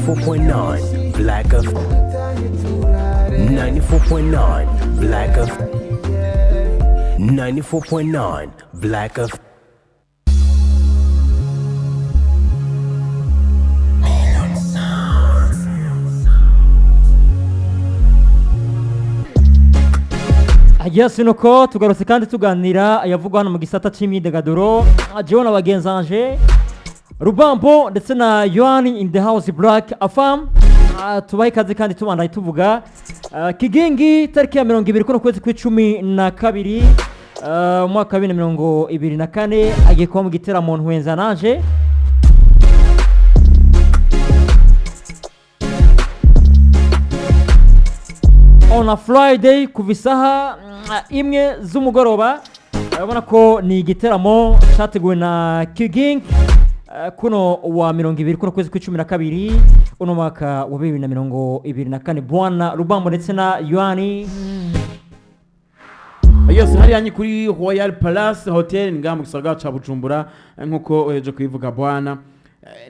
94.9 Black of 94.9 Black of 94.9 Black of Yes, nuko tugarutse kandi tuganira ayavugwa hano mu gisata cy'imyidagaduro, jewe na bagenzanje Rubambo ndetse na Yohani in the house Black Afam. Tubahe ikaze kandi tubandanye tuvuga Kigingi tariki ya 20 kuno kwezi kw'12, umwaka wa 2024, agiye kuba mu giteramo Ntwenza Nanje. On a Friday kuva isaha 1 z'umugoroba. Urabona ko ni igiteramo cyateguwe na Kigingi kuno wa 20 kuno kwezi kw'12 uno mwaka wa 2024, bwana Rubambo ndetse na Yohani. Yose hariya ni kuri Royal Palace Hotel ngaha mu gisagara ca Bujumbura, nkuko uhejeje kubivuga bwana.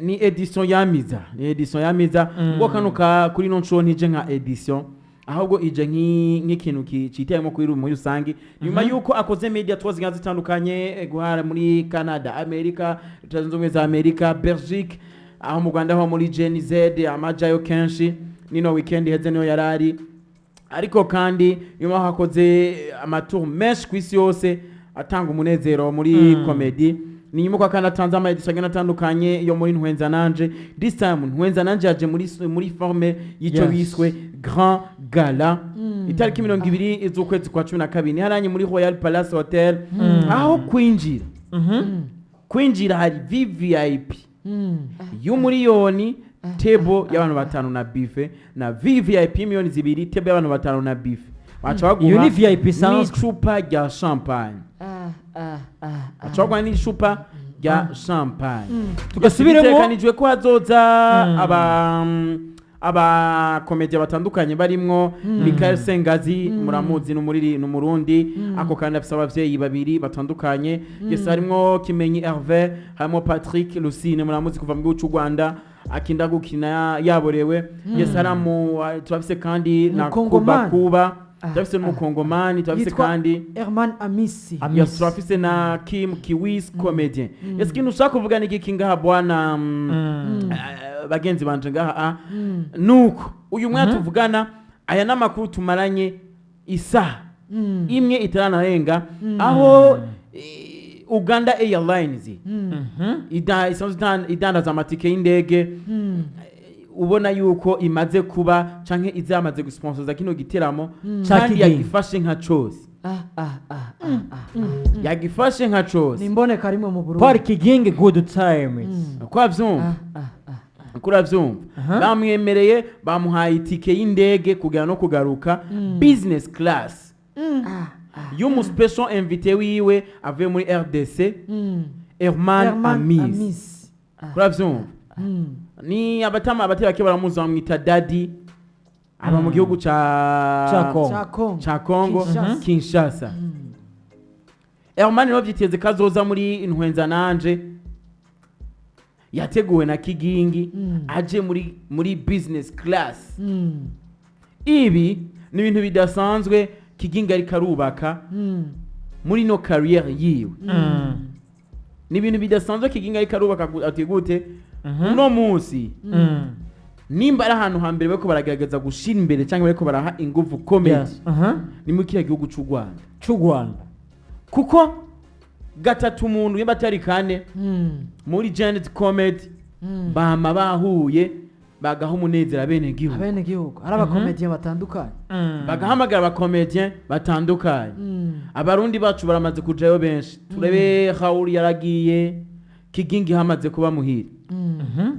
Ni edition yamiza, ni edition yamiza ubwo kano ka kuri no nshuro ntije nka edition, ahubwo ije nk'ikintu citeyemo kuri muri rusangi, nyuma yuko akoze media tours zigiye zitandukanye, guhara muri Canada, Amerika, Leta Zunze Ubumwe za Amerika, Belgique, aho mu Rwanda ho muri Gen Z amajayo kenshi, nino weekend iheze niyo yarari. Ariko kandi nyuma hakoze amatour menshi ku isi yose atanga umunezero muri comedy, ni nyuma kwa kandi atanze ama edition agenda atandukanye yo muri Ntwenza Nanje. This time Ntwenza Nanje yaje muri forme y'ico biswe Grand Gala, itariki 20 z'ukwezi kwa 12, ni haranye muri Royal Palace Hotel, aho kwinjira hari VVIP y'umuriyoni, table y'abantu batanu na buffet, na VVIP 2 miliyoni, table y'abantu batanu na buffet. Baca baguha Iyo ni VIP isanzwe. n'icupa rya champagne, baca baguha n'icupa rya champagne. Tugasubiremo. Bitegekanijwe ko hazoza abakomedia batandukanye barimwo Michael Sengazi, muramuzi, n'umuriri n'umurundi, ako kandi afise abavyeyi babiri batandukanye. Yes, harimwo Kimenyi Hervé, harimo Patrick Lucine, muramuzi kuva mu gihugu c'u Rwanda, akinda gukina yaborewe. Yes, haramu turafise kandi na Kuba Umukongomani. Kuba, turafise n'umukongomani, turafise Yitwa kandi Herman Amisi. Amisi. Yes, turafise na Kim Kiwis comedian. Yes, ikintu ushaka kuvuga ni igiki ngaha bwana, bagenzi banje ngaha, nuko uyu mwana tuvugana, aya n'amakuru tumaranye isaha imwe itaranarenga, aho Uganda Airlines isanzwe idandaza amatike y'indege, ubona yuko imaze kuba canke izamaze gusponsoza kino giteramo Ca kandi Kigingi. yagifashe nka cose, yagifashe nka Ni cose. imboneka rimwe mu Burundi. Park Kigingi good times. Ko avyumva, ko uravyumva, bamwemereye, bamuhaye itike y'indege kugera no kugaruka business class y'umu special invité wiwe avuye muri RDC, Herman Herman Amis. Amis. Uravyumva, ni abatama abatari bake baramuzi, bamwita Daddy, aba mu gihugu ca Ca Congo. Ca Congo. Ca Congo. Kinshasa. Kinshasa. Herman rero vyiteze kazoza muri Ntwenza Nanje yateguwe na Kigingi, aje muri business class. Ibi ni ibintu bidasanzwe Kigingi ariko arubaka muri no carrière yiwe. Ni ibintu bidasanzwe Kigingi ariko arubaka ati gute uno munsi nimba ari ahantu hambere bariko baragerageza gushira imbere cyangwa bariko baraha inguvu comedy, ni muri kiriya gihugu c'u Rwanda. C'u Rwanda. Kuko gatatu umuntu nimba atari kane muri Gen-Z Comedy bama bahuye bagaha umunezero abenegihugu. Abenegihugu ari abakomediye batandukanye. Bagahamagara abakomedien batandukanye. Abarundi bacu baramaze kujayo benshi, turebe Raul yaragiye, Kigingi hamaze kuba muhira.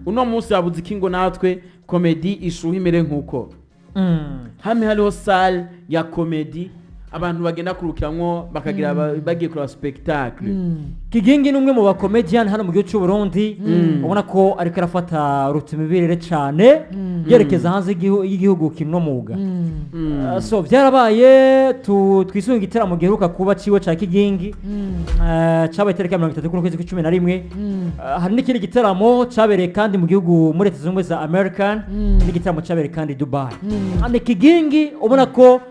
Uno munsi habuze iki ngo natwe comedy ishuha imere nkuko hamwe hariho salle ya comedy, Abantu bagenda kurukiramwo bakagira bagiye kureba spectacle. Kigingi ni umwe mu bakomedian hano mu gihugu cy'u Burundi, ubona ko ariko arafata rutumibirere cyane yerekeza hanze y'igihugu kino mwuga. So byarabaye, twisunga igitaramo giheruka kuba ciwe ca Kigingi, cabaye itariki ya 30 kuri kwezi kw'icumi na rimwe. Hari n'ikindi gitaramo cabereye kandi mu gihugu muri Leta Zunze Ubumwe za American, n'igitaramo cabereye kandi i Dubai. Ni Kigingi ubona ko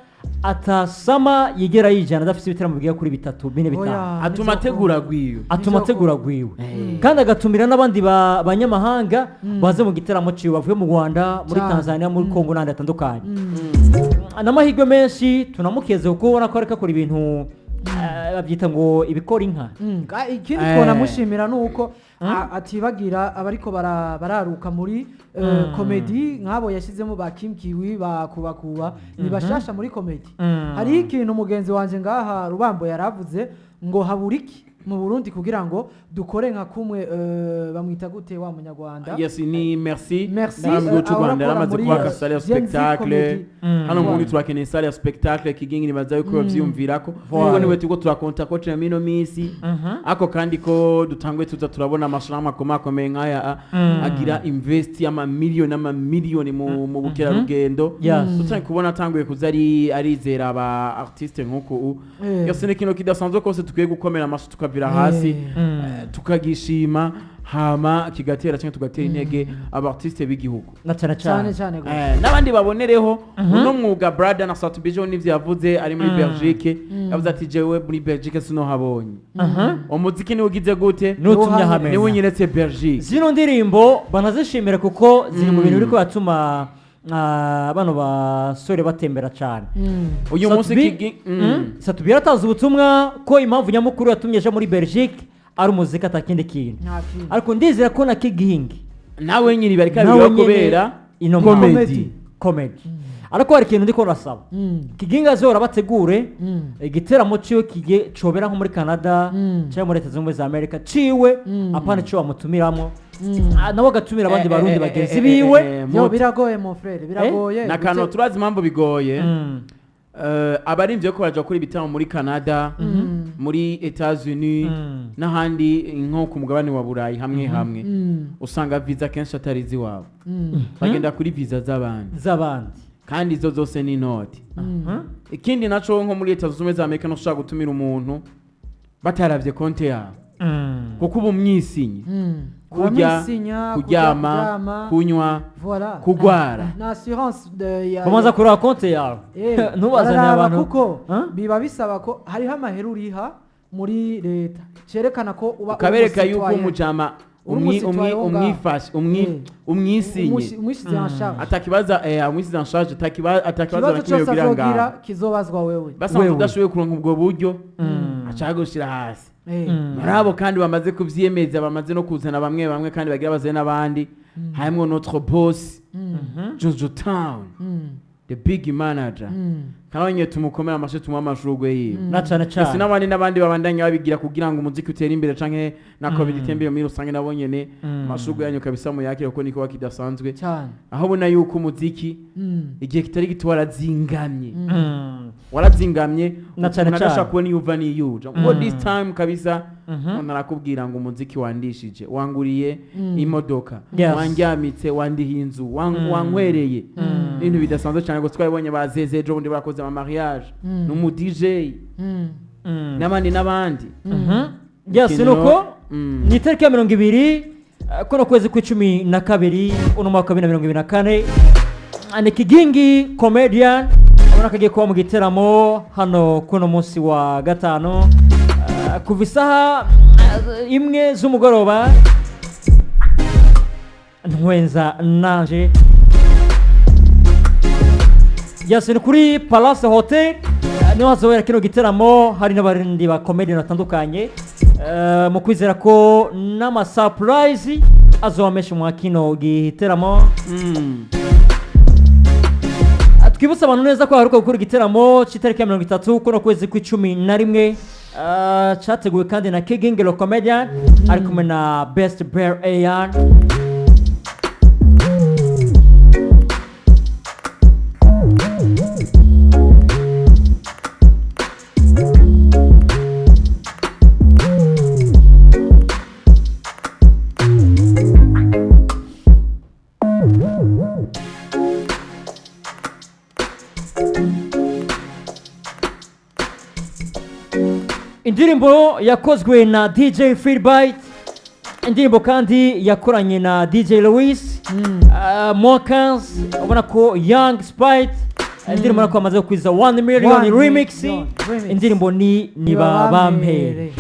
atasama yigera yijana adafise ibitaramo bigera kuri bitatu, bine, bitanu. Oya. Atuma ategura gwiyo. Atuma ategura gwiwe kandi agatumira n'abandi banyamahanga baze mu gitaramo ciwe, bavuye mu Rwanda, muri Tanzania, muri Congo n'ahandi hatandukanye. N'amahirwe menshi tunamukeze kuko ubona ko ariko akora ibintu, babyita ngo ibikora inka. Ikindi twonamushimira ni uko atibagira abariko bararuka muri comedy, nk'abo yashyizemo ba Kim Kiwi, ba Kubakuba, ni bashasha muri comedy. Hariho ikintu mugenzi wanje ngaha Rubambo yaravuze ngo habura iki mu Burundi kugira ngo dukore nka kumwe, bamwita gute wa munyarwanda? Yes, ni Merci. Merci, Hano mu gihugu cy'u ahora Rwanda akora yaramaze muri, kubaka salle ya Gen Z spectacle. Comedy. Hano mu Burundi Voilà. turakeneye salle ya spectacle. Kigingi nibaza yuko bavyiyumvirako, kuko niwe turiko turakonta ko cena mino misi ako kandi ko dutanguye tuza turabona amashirahamwe akomakomeye nk'aya agira invest y'amamiliyoni n'amamiliyoni mu bukerarugendo. Dutangiye kubona atanguye kuza ari arizera aba artiste nk'uku yose. Ni ikintu kidasanzwe kose tukwiye gukomera amaso, tukavira hasi, tukagishima, hama kigatera cyangwa tugatera intege aba artiste b'igihugu. Na cyane cyane cyane. Cyane gose. N'abandi babonereho uno mwuga. Brada na Satubijo n'ivyo yavuze ari muri Belgique, yavuze ati jewe muri Belgique sinohabonye umuziki, niwe ugize gute? Nutumye Niwe ahamenya. Niwe unyeretse Belgique. Zino ndirimbo banazishimira kuko ziri mu bintu biriko biratuma bano basore batembera cyane. Uyu munsi Kigi. Satubi yaratanze ubutumwa ko impamvu nyamukuru yatumye aja muri Belgique ari umuziki, atakindi kintu. Nta kindi. Ariko ndizera ko na Kigingi nawe nyiri bariko nawe abireba nyene kubera ino comedy. Comedy. Ariko hari ikintu ndiko ndasaba Kigingi azora bategure igiteramo ciwe kige cobera nko muri Canada cyangwa muri Leta Zunze Ubumwe za Amerika ciwe, apana ico bamutumiramo. Nawe agatumira abandi Barundi bagenzi biwe. Yo, biragoye mon frère, biragoye. Na kano turazi impamvu bigoye. Abarimvye ko baja gukora ibitaramo muri Canada, muri Etats-Unis n'ahandi nko ku mugabane wa Burayi hamwe hamwe, usanga visa kenshi atari iziwabo, bagenda kuri visa z'abandi. Z'abandi. Kandi izo zose ni inoti. Ikindi naco, nko muri Leta Zunze Ubumwe za Amerika ntushobora gutumira umuntu bataravye konte yawe, kuko uba umwisinye kurya, Uramwisinya, kuryama, kuryama, kunywa, voilà. kugwara. Na assurance Bamaze kureba konte yawe, ntubazane bararaba abantu. kuko Huh? biba bisaba ko hariho amahera uriha muri leta cerekana ko uba ukabereka yuko umu-citoyen. umujama Uri umwi umu-citoyen wo ngaho. umwifashe umwisinye. Umwishyize en charge. Atakibaza, umwisize en charge, atakibazo Ikibazo na kimwe cyose yogira azogira ngaho kizobazwa wewe. basanze Wewe. udashoboye kuronka ubwo buryo, aca gushira hasi. Muri abo kandi bamaze kuvyemeza, bamaze no kuzana bamwe bamwe kandi bagira bazane n'abandi, harimwo notre boss Jojo Town, the big manager. Kandi nyine tumukomere amashyi, tumuhe amashurwe yiwe. Na cyane Ese cyane. n'abandi n'abandi babandanya babigira kugira ngo umuziki utere imbere canke na comedy itere imbere muri rusange, nabo nyene amashurwe yanyu kabisa muyakire, kuko niko kidasanzwe Cyane. aho ubona yuko umuziki igihe kitari gito warazingamye, warazingamye. Na cyane Umuntu adashobora cyane. kubona iyo uva n'iyo uja ngo this time kabisa umuntu arakubwira ngo umuziki wandishije, wanguriye imodoka, wandyamitse, wandihiye inzu, wankwereye ibintu bidasanzwe cyane. Gusa twabibonye bazeze ejo bundi bakoze ama mariage n'umu DJ n'abandi n'abandi. Yes, Ikintu- nuko ni itariki ya 20 kuno kwezi kw'icumi na kabiri uno mwaka wa 2024. Ni Kigingi comedian, ubona ko agiye kuba mu giteramo hano kuno munsi wa gatanu, kuva isaha 1 z'umugoroba. Ntwenza nanje. Yes, ni kuri Palace Hotel, niho hazobera kino giteramo. Hari n'abarindi ba comedian batandukanye. Mu kwizera ko n'ama surprise azoba menshi mwa kino giteramo. Twibutse abantu neza ko haheruka gukora igiteramo cy'itariki ya 30 kuno kwezi kw'icumi na rimwe, cyateguwe kandi na Kigingelo comedian ari kumwe na Best Bear AR. Indirimbo yakozwe na DJ Philbyte, indirimbo kandi yakoranye na DJ Louis Mokans, ubona ko Young Spite, indirimbo ubona ko bamaze kwiza 1 million One remix. million remix. Indirimbo ni Nibabampe.